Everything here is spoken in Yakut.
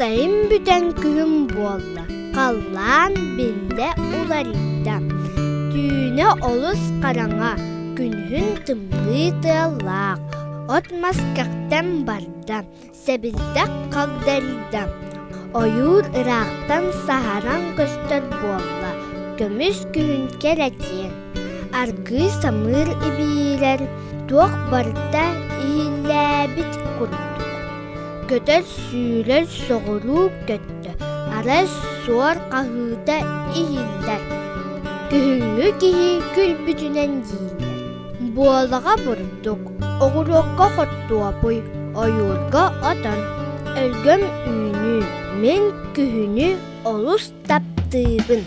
Сайын бүтэн күһүн буолла, халлаан биллэ уларыйда. Түүнэ олус хараҥа, күнүһүн тымныы тыаллаах, от-мас кэхтэн барда, сэбирдэх хагдарыйда. Ойуур ыраахтан саһаран көстөр буолла, көмүс күһүн кэрэтиэн. Аргыый самыыр ибиирэр, туох барыта иһиллээбит курдук. Көтөр-сүүрэр соҕуруу көттө, арай суор хаһыыта иһиллэр. Күһүҥҥү киһи күлбүтүнэн дииллэр. Буолаҕа бурдук, оҕуруокка хортуопуй, ойуурга отон. Өлгөм үүнүү, мин күһүнү олус таптыыбын.